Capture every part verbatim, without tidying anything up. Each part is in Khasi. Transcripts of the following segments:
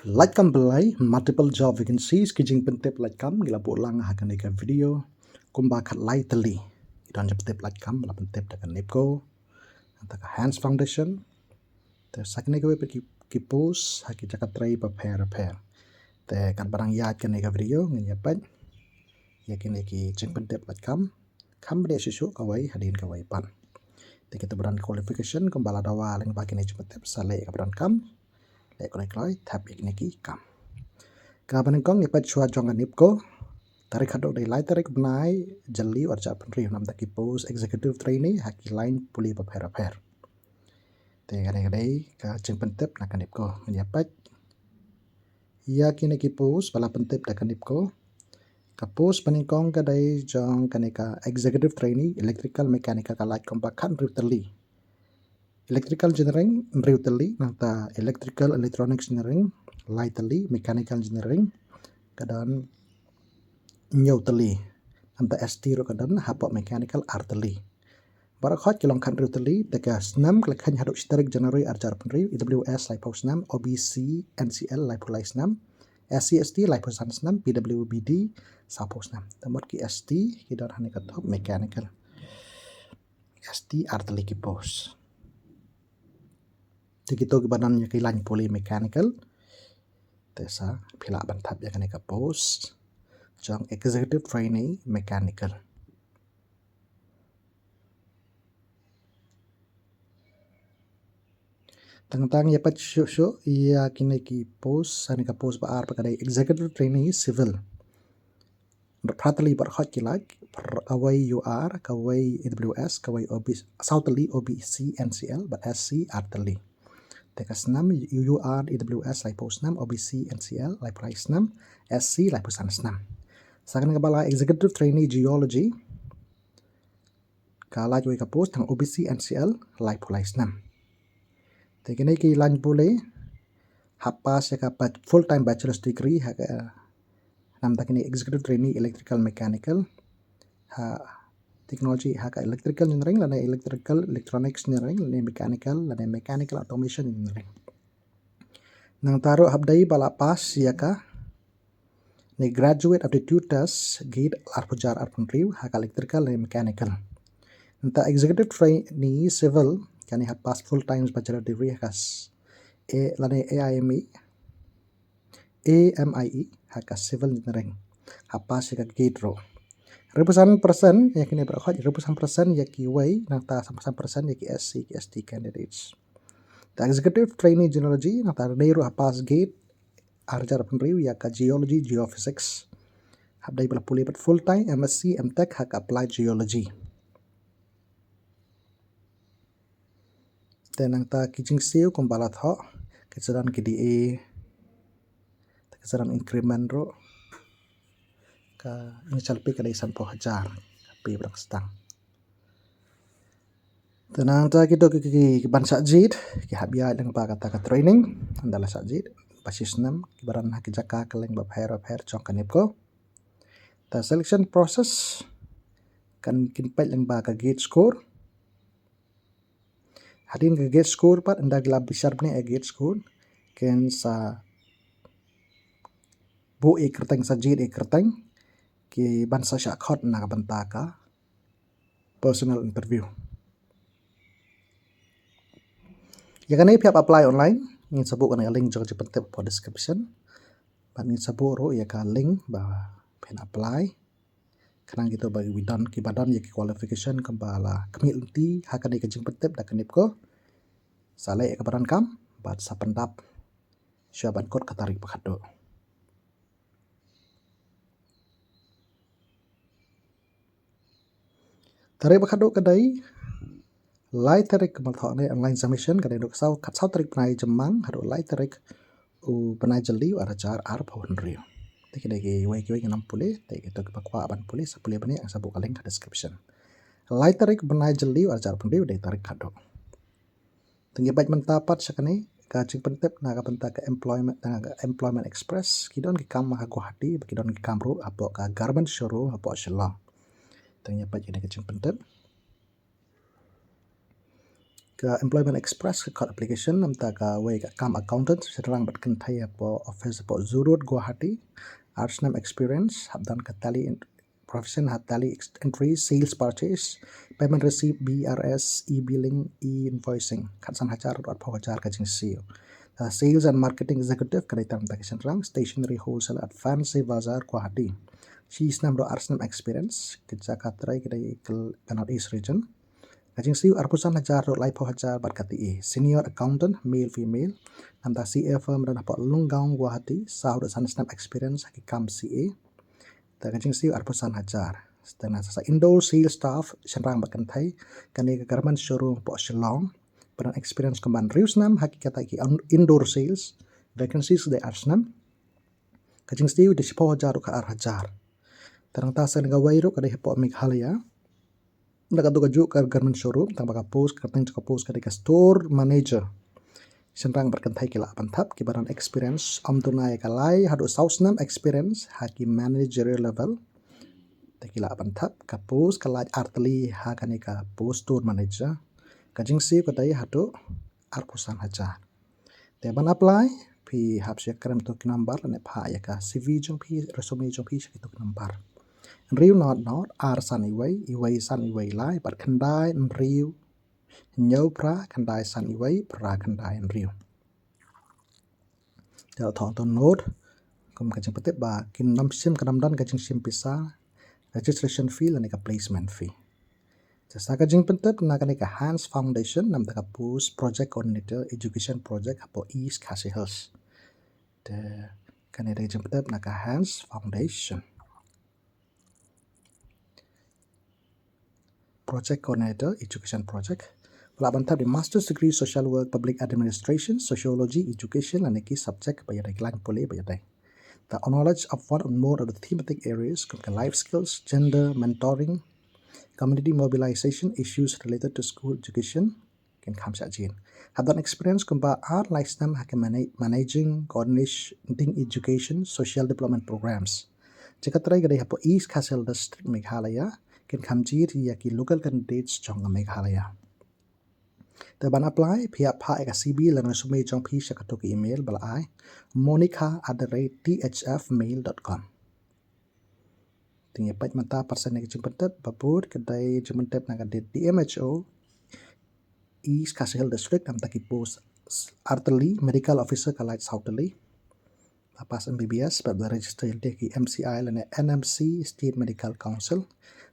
Lait kam blei, multiple job vacancies, ki jingpyntip lait kam ngi la buh lang ha kane ka video. Kumba khatlai tylli ki don jingpyntip lait kam ba la pyntip da ka NEEPCO, nangta ka Hands Foundation. Te sa kine kiwei pat ki, ki post ha ki jaka trei bapher bapher. Te katba nang ïaid kane ka video ngin ïa peit ïa kine ki jingpyntip lait kam, kham bniah shuh shuh kawei hadien kawei pat. Te kito ba don qualification kumba la dawa lyngba kine jingpyntip sa leh kaba donkam, leh kloi kloi thep ïa kine ki kam. Kaba nyngkong ïa peit shuwa jong ka NEEPCO. Tarik haduh dei lai tarik bnai Jylliew arhajar arphew hynriew, nangta ki post executive trainee ha ki line pule bapher bapher. Te kane ka dei ka jingpyntip na ka NEEPCO. Ngin ïa peit ïa kine ki post ba la pyntip da ka NEEPCO. Ka post ba nyngkong ka dei jong kane ka executive trainee electrical mechanical, ka lait kumba khathynriew tylli. Electrical engineering hynriew tylli, nangta electrical electronics engineering lai tylli, mechanical engineering ka don hynñiew tylli, nangta ST ruh ka don hapoh mechanical ar tylli. Baroh khoit ki long khathynriew tylli. Te ka snem ka la kheiñ haduh shi tarik January arhajar arphew hynriew, EWS laiphew snem, OBC NCL laiphew lai snem, SC ST laiphew san snem, PWBD sawphew snem. Te mut ki ST ki don ha kane ka top mechanical. ST ar tylli ki post. Te kito kiba don ïa ki line pule mechanical. Te sa phi lah ban thep ïa kane ka post jong executive trainee mechanical. Tang tang ïa peit shuh shuh ïa kine ki post, kane ka post ba ar pat ka dei executive trainee civil. Phra tylli baroh khoit ki lait, kawei UR, kawei EWS, kawei OBC, saw tylli OBC NCL bad SC ar tylli. Te ka snem UR EWS laiphew snem, OBC NCL laiphew lai snem, SC laiphew san snem. Sa kane kaba lai executive trainee geology, ka lait wei ka post tang OBC NCL laiphew lai snem. Te kine ki line pule hap pass ïa ka full time bachelor's degree ha ka, nangta kine executive trainee electrical mechanical ha technology, ha ka electrical engineering lane electrical electronics engineering lane mechanical lane mechanical automation engineering. Nangta ruh hap dei ba la pass ïa kane graduate aptitude test, GATE arphew hajar arphew hynriew ha ka electrical lane mechanical. Nangta executive trainee civil kane hap pass full time bachelor degree ha ka s-, A lane AIME, AMIE ha ka civil engineering, hap pass ïa ka GATE ruh. Hynriewphew san percent ïa kine baroh khoit, hynriewphew san percent ïa kiwei, nangta sanphew san percent ïa ki SC ki ST candidates. Te executive trainee geology nangta dei ruh hap pass GATE arhajar arphew hynriew ïa ka geology geophysics. Hap dei ba la pule pat full time MSc MTech ha ka applied geology. Te nangta ki jingsiew kumba la thoh, ki sa don ki DA, te ki sa don increment ruh. Ka initial pay ka dei sanphew hajar, ka pay ba dang stang. Te nangta kito ki, ki, ki, ki ban shah jied, ki hap ïaid lyngba kata ka training, ynda la shah jied ba shi snem, kiba don ha ki jaka kylleng bapher bapher jong ka NEEPCO. Te selection process kan, kin peit lyngba ka GATE score. Hadien ka GATE score pat, ynda ki la bishar bniah ïa ka GATE score, kin sa buh ïa ki kyrteng, sa jied ïa ki kyrteng ki ban sa shah khot na ka bynta ka personal interview. Ïa kane phi hap apply online, ngin sa buh kane ka link jong ka jingpyntip hapoh description. Bad ngin sa buh ruh ïa ka link ba phin apply. Khnang kito ba ki don, kiba don ïa ki qualification kumba la khmih lynti ha kane ka jingpyntip da ka NEEPCO, sa leh ïa kaba donkam bad sa pyndap shuwa ban kut ka tarik ba khatduh. Tarik ba khatduh ka dei lai tarik, kumba la thoh ne, online submission ka dei naduh khatsaw, khatsaw tarik bnai Jymmang haduh lai tarik u bnai Jylliew arhajar arphew hynriew. Te ki dei kiwei kiwei ngi nym pule, te kito kiba kwah ban pule sa pule bniah, nga sa buh ka link ha description. Lai tarik bnai Jylliew arhajar arphew hynriew dei tarik khatduh. Te ngi peit mynta pat sha kane ka jingpyntip na ka bynta ka employment, na ka Employment Express, ki don ki kam ha Guwahati, bad ki don ki kam ruh hapoh ka garment showroom hapoh Shillong. Te ngi peit kane ka jingpyntip. Ka Employment Express ka khot application namta kawei ka kam accountant, shynrang bad kynthei, hapoh office hapoh Zoo Road, Guwahati. Ar snem experience, hap don ka tally, profession ha tally, entry, sales, purchase, payment receipt, B R S, e-billing, e-invoicing. Khatsan hajar haduh arphew hajar ka jingsiew. Sales and marketing executive ka dei tam ta ki shynrang, stationery wholesale at Fancy Bazaar, Guwahati. Shi snem haduh ar snem experience, ka jaka trei ka dei ka North East region. Ka jingsiew arphew san hajar haduh laiphew hajar bad ka T A. Senior accountant, male, female. Namta C A firm don hapoh Lunggaung, Guwahati, saw haduh san snem experience ha ki kam C A. Te ka jingsiew arphew san hajar. Te na sa indoor sales staff, shynrang bad kynthei, kane ka garment showroom hapoh Shillong. Pynban experience kumba hynriew snem ha ki kata ki indoor sales. Vacancies dei ar snem. Ka jingsiew dei shiphew hajar haduh khatar hajar. Te nangta sa kawei ruh ka dei hapoh Meghalaya. Na katu kajuh ka garment showroom, tang ba ka post, ka kyrteng jong ka post ka dei ka store manager. Shynrang bad kynthei ki lah ban thep, kiba don experience, ym duna ïa ka lai haduh saw snem experience ha ki managerial level. Te ki lah ban thep, ka post ka lait ar tylli ha kane ka post store manager. Ka jingsiew ka dei haduh arphew san hajar. Te ban apply, phi hap shu kren ïa kito ki number lane phah ïa ka C V jong phi, resume jong phi sha kito ki number. Hynriew nod nod, ar san uwei, uwei san uwei lai, bad khyndai hynriew, hynñiew phra khyndai san uwei, phra khyndai hynriew. Te la thoh to nod, kum ka jingpyntip ba kin nym shim, ka nym don ka jingshim pisa, registration fee lane ka placement fee. Te sa ka jingpyntip na kane ka Hans Foundation, namta ka post Project Coordinator Education Project hapoh East Khasi Hills. Te kane dei ka jingpyntip na ka Hans Foundation. Project Coordinator Education Project. Lah ban thep da Master's Degree Social Work, Public Administration, Sociology, Education, lane ki subject ba ïadei, ki lain pule ba ïadei. The knowledge of one or more of the thematic areas, kum ka life skills, gender, mentoring, community mobilization, issues related to school education, kin kham shah jin. Hap don experience kumba ar lai snem ha ka mana-, managing, coordinating education, social development programs. Jaka trei ka dei hapoh East Khasi Hills District, Meghalaya, kin kham jin ïa ki local candidates jong ka Meghalaya. Te ban apply, phi hap phah ïa ka C V lane resume jong phi sha katu ka email ba la ai, monica at the rate T H F mail dot com. Te ngin peit mynta pat sa ïa ka jingpyntip, ba bud ka dei jingpyntip na ka D M H O, East Khasi Hills District, namta ki post ar tylli, medical officer ka lait saw tylli. Ba pass M B B S, bad ba register ïa ki M C I lane N M C, State Medical Council.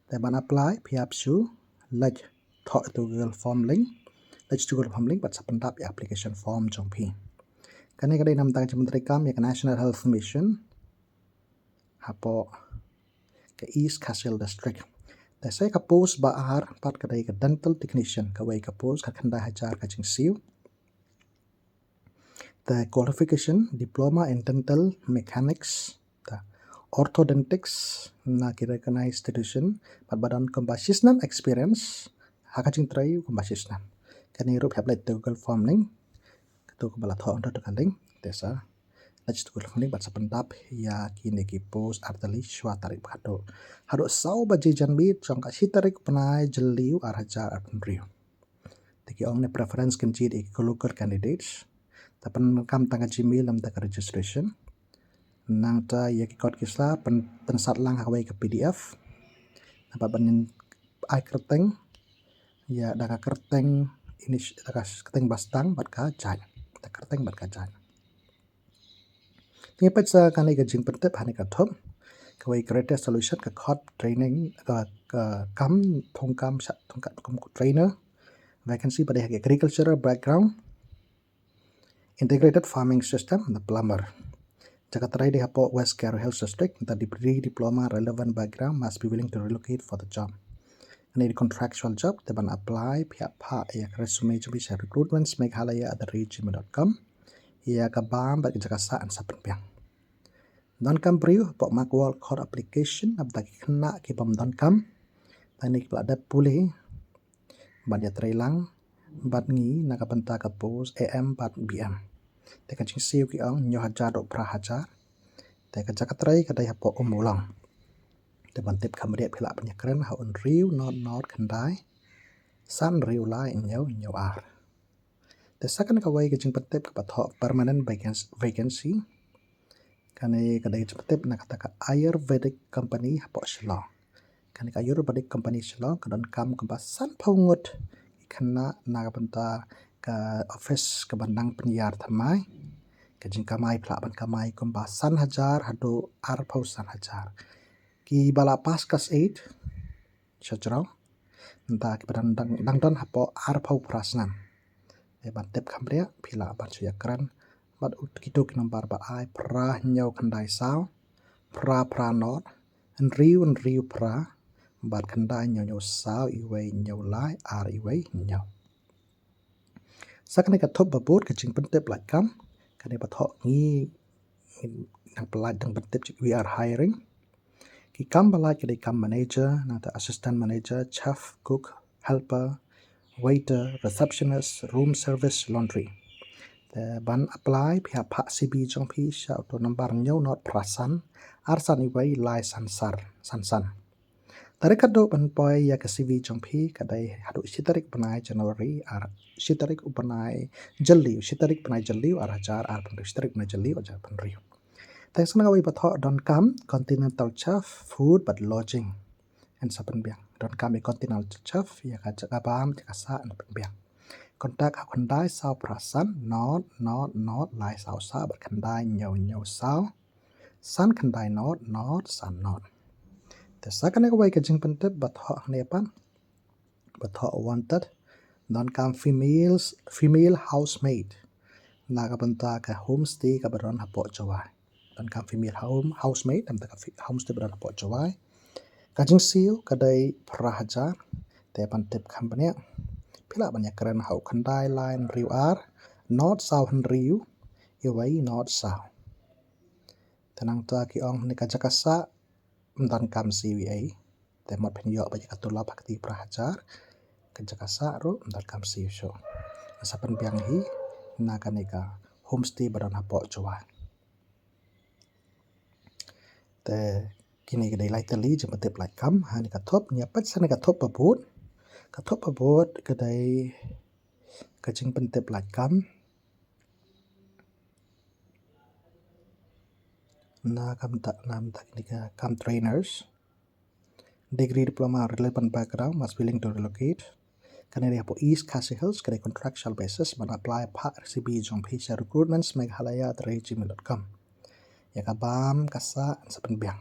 Te ban apply, phi hap shu leit thoh ïa tu Google form link, leit ïa tu Google form link, bad sa pyndap ïa application form jong phi. Kane ka dei namta ka jingpyntreikam ïa ka National Health Mission hapoh ka East Khasi Hills District. Te sa ka post ba ar pat ka dei ka dental technician, kawei ka post, khatkhyndai hajar ka jingsiew. Te qualification, diploma in dental mechanics, te orthodontics, na ki recognized institution, bad ba don kumba shisnem experience ha ka jingtrei kumba shisnem. Kane ruh phi hap leit ïa tu Google form link, katu kaba la thoh ynda tu ka link, te sa leit ïa tu Google form link bad sa pyndap ïa kine ki post ar tylli shuwa tarik ba haduh, haduh saw baje janmiet jong ka shi tarik u bnai Jylliew ar hajar arphew hynriew. Te ki ong ne preference kin jied ïa ki local candidates. Te pyndonkam tang ka Gmail namta ka registration. Nangta ïa ki kot ki sla pyn-, pynsad lang ha kawei ka P D F. Namar ba ngin ai kyrteng ïa da ka kyrteng ini, da ka kyrteng ba sdang bad ka jait. Da kyrteng bad ka jait. Te ngin peit sa kane ka jingpyntip ha kane ka thup. Kawei ka Greatest Solution ka khot training, ka, ka kam thungkam sha thungkam kum trainer. Vacancy ba dei ha ka agricultural background. Integrated farming system, the plumber. Jaka trei dei hapoh West Garo Hills District, the degree, diploma, relevant background, must be willing to relocate for the job. Kane dei contractual job, te ban apply, phi hap phah ïa ka resume jong phi sha recruitments meghalaya at the rate gmail dot com. Ïa ka bam bad ka jaka sah yn sa pynbiang. Donkam briew hapoh Magwal, khot application namta ki khynnah kibym donkam. Tang ne kiba la dep pule ban ïatrei lang bad ngi na ka bynta ka post A M bad B M. Te ka jingsiew ki ong hynñiew hajar haduh phra hajar. Te ka jaka trei ka dei hapoh Ummulong. Te ban tip kham riat phi lah ban ïakren ha u hynriew nod nod khyndai san hynriew lai hynñiew hynñiew ar. Te sa kane kawei ka jingpyntip kaba thoh permanent vacancy. Kane ka dei jingpyntip na kata ka Ayurvedic Company hapoh Shillong. Kane ka Ayurvedic Company Shillong ka donkam kumba sanphew ngut ki khynnah na ka bynta ka office kaba nang pynïar thymmai. Ka jingkamai phi lah ban kamai kumba san hajar haduh arphew san hajar. Kiba la pass class eight shajrong, nangta kiba dang, dang, dang don hapoh arphew phra snem. Te ban tip kham bniah phi lah ban shu ïakren bad kito ki nombar ba ai: phra hynñiew khyndai saw, phra phra nod, hynriew hynriew phra, bad khyndai hynñiew hynñiew saw, iwei hynñiew lai, ar iwei hynñiew. Sa kane ka thup ba bud ka jingpyntip lait kam, kane ba thoh ngi nang pyllait dang pyntip, we are hiring. Ki kam ba lait ka dei kam manager, nangta assistant manager, chef, cook, helper, waiter, receptionist, room service, laundry. Te ban apply phi hap phah C V jong phi sha uto u nombar hynñiew nod phra san, ar san iwei lai san san, san san. Tarik haduh ban poi ïa ka C V jong phi ka dei haduh shi tarik bnai January, ar shi tarik u bnai Jylliew, shi tarik bnai Jylliew ar hajar arphew hynriew, shi tarik bnai Jylliew ar hajar arphew hynriew. Te sa kane kawei ba thoh donkam continental chef, food bad lodging. Yn sa pynbiang. Donkam ïa continental chef, ïa ka jaka bam, jaka sah, yn pynbiang. Contact ha u khyndai saw phra san nod nod nod lai saw saw bad khyndai hynñiew hynñiew saw san khyndai nod nod san nod. Te sa kane kawei ka jingpyntip ba thoh hangne pat, ba thoh wanted, donkam females, female housemaid na ka bynta ka homestay kaba don hapoh Jowai. Donkam female home, housemaid na ka bynta ka fi-, homestay ba don hapoh Jowai. Ka jingsiew ka dei phra hajar. Te ban tip kham bniah phi lah ban ïakren ha u khyndai lai hynriew ar nod saw hynriew, iwei nod saw. Te nangta ki ong hangne ka jaka sah ym donkam C V ei. Te mut phin ïoh ba ïa ka tulop ha kti phra hajar. Ka jaka sah ruh ym donkam C V shuh. Sa pynbiang hi na kane ka homestay ba don hapoh Jowai. Te kine ki dei lai tylli jingpyntip lait kam. Ha ne ka thup, ngi ïa peit sa ne ka thup ba bud. Ka thup ba bud ka dei ka jingpyntip lait kam. Na kam ta, na kam ta kine ka kam trainers. Degree, diploma, relevant background, must willing to relocate. Kane dei hapoh East Khasi Hills, ka dei contractual basis, ban apply phah C V jong phi sha recruitments meghalaya at the rate gmail dot com. Ïa ka bam ka sah yn sa pynbiang.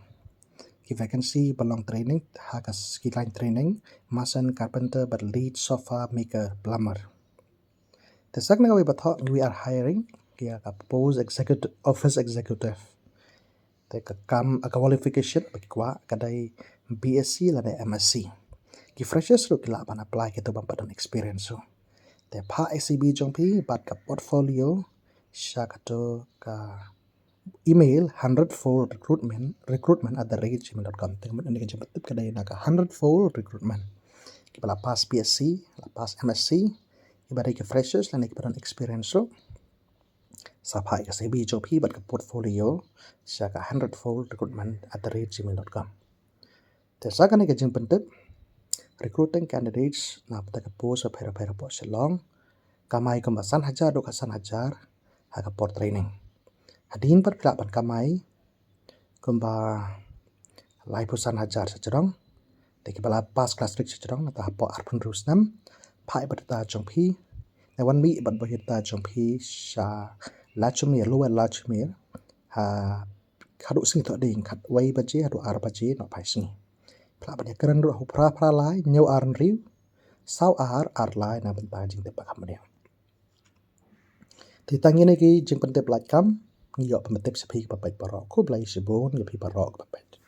Ki vacancy ba long training ha ka s-, ki line training, mason, carpenter bad lead sofa maker, plumber. Te sa kane kawei ba thoh, we are hiring, ïa ka post executive, office executive. Te ka kam, ka qualification ba ki kwah ka dei B S c lane M S c. Ki freshers ruh ki lah ban apply, kito bym pat don experience ruh. Te phah C V jong phi bad ka portfolio sha kato ka email hundred fold recruitment, recruitment at the rate gmail dot com. Te ka mut kane ka jingpyntip ka dei na ka hundred fold recruitment. Kiba la pass B S c, la pass M S c, kiba dei ki freshers lane kiba don experience ruh. Sa phah ïa ka C V jong phi bad ka portfolio sha ka hundred fold recruitment at the rate gmail dot com. Te sa kane ka jingpyntip, recruiting candidates na bynta ka post bapher bapher hapoh Shillong. Kamai kumba san hajar haduh khatsan hajar ha ka por training. Hadien pat phi lah ban kamai kumba laiphew san hajar shajrong. Te kiba la pass class six shajrong, nangta hapoh arphew hynriew snem, phah ïa i biodata jong phi. Te wan mih bad i biodata jong phi sha Lachumir, Lower Lachumir, ha haduh sngi Thohdieng, khatwei baje haduh ar baje nohphai sngi. Phi lah ban ïakren ruh ha u phra phra lai hynñiew ar hynriew saw ar ar lai na bynta jingtip ba kham bniah. Te tang ïa kine ki jingpyntip lait kam, ngi ïoh pynbeit sha phi kiba peit baroh. Khublei shibun ïa phi baroh kiba peit.